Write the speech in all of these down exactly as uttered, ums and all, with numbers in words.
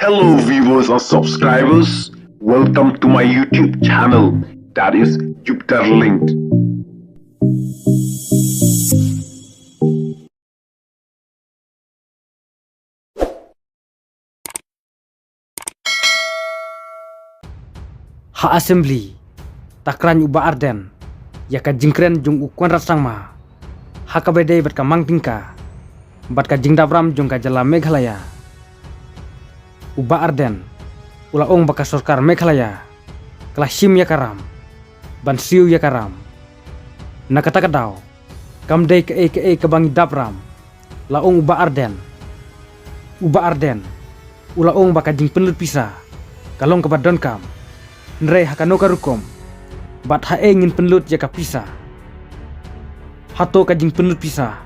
Hello, viewers and subscribers. Welcome to my YouTube channel, that is Jupiter Linked. Ha Assembly, ta kren u Bah Ardent ïa ka jingkren jong u Conrad Sangma ha kaba ïadei bad ka mang tyngka bad ka jingdap ram jong ka jylla Meghalaya. U Bah Ardent u la ong ba ka sorkar Meghalaya ka la shim ïa ka ram ban siew ïa ka ram. Na kata ka daw, kam dei kaei kaei kaba ngi dap ram, la ong u Bah Ardent. U Bah Ardent u la ong ba ka jingpynlut pisa ka long kaba donkam, hynrei ha kano ka rukom bad haei ngin pynlut ïa ka pisa? Hato ka jingpynlut pisa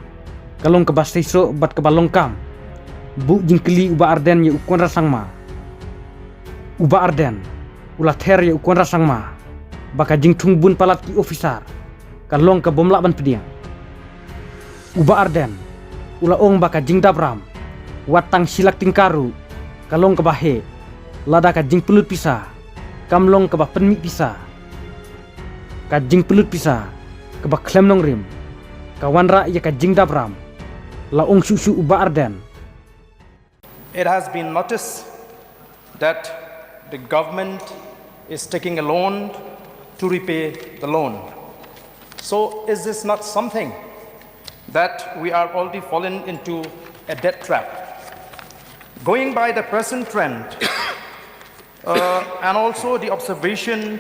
ka long kaba seisoh bad kaba long kam? Buh jingkylli u Bah Ardent ïa u Conrad Sangma. U Bah Ardent u la ther ïa u Conrad Sangma ba ka jingthung bun palat ki officer ka long ka bym lah ban pdiang. U Bah Ardent u la ong ba ka jingdap ram wat tang shi lak tyngka ruh ka long kaba heh, lada ka jingpynlut pisa kam long kaba pynmih pisa. Ka jingpynlut pisa kaba khlem nongrim ka wanrah ïa ka jingdap ram, la ong shuh shuh u Bah Ardent. It has been noticed that the government is taking a loan to repay the loan. So, is this not something that we are already fallen into a debt trap? Going by the present trend, uh, and also the observation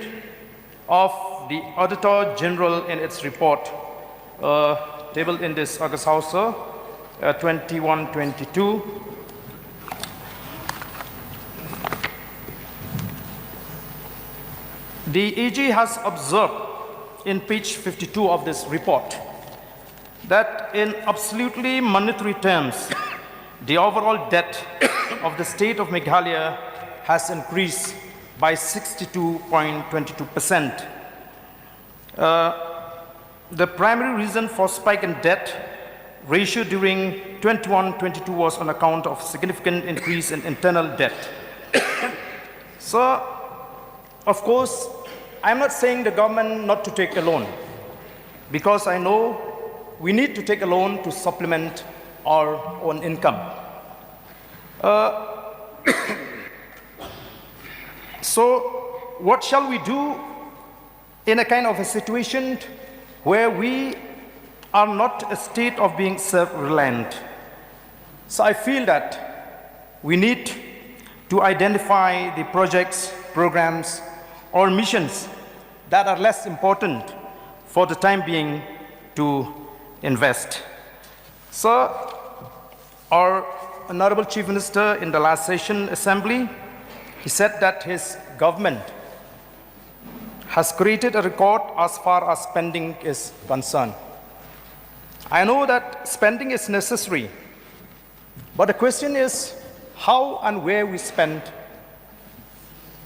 of the Auditor General in its report, uh, tabled in this August House, uh, twenty-one twenty-two. The A G has observed in page fifty-two of this report that in absolutely monetary terms, the overall debt of the state of Meghalaya has increased by sixty-two point twenty-two percent. Uh, the primary reason for spike in debt ratio during twenty-one twenty-two was on account of significant increase in internal debt. So, of course, I'm not saying the government not to take a loan, because I know we need to take a loan to supplement our own income. Uh, so, what shall we do in a kind of a situation where we are not a state of being self-reliant? So I feel that we need to identify the projects, programs, or missions that are less important for the time being to invest. So, our Honorable Chief Minister in the last session assembly, he said that his government has created a record as far as spending is concerned. I know that spending is necessary, but the question is how and where we spend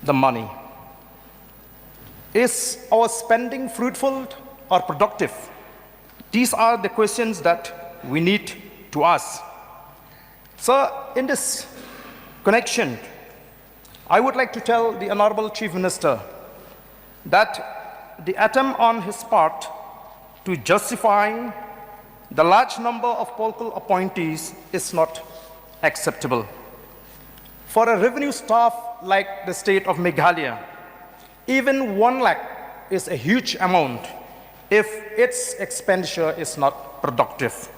the money. Is our spending fruitful or productive? These are the questions that we need to ask. So, in this connection, I would like to tell the Honorable Chief Minister that the attempt on his part to justify the large number of POLCL appointees is not acceptable. For a revenue staff like the state of Meghalaya, even one lakh is a huge amount if its expenditure is not productive.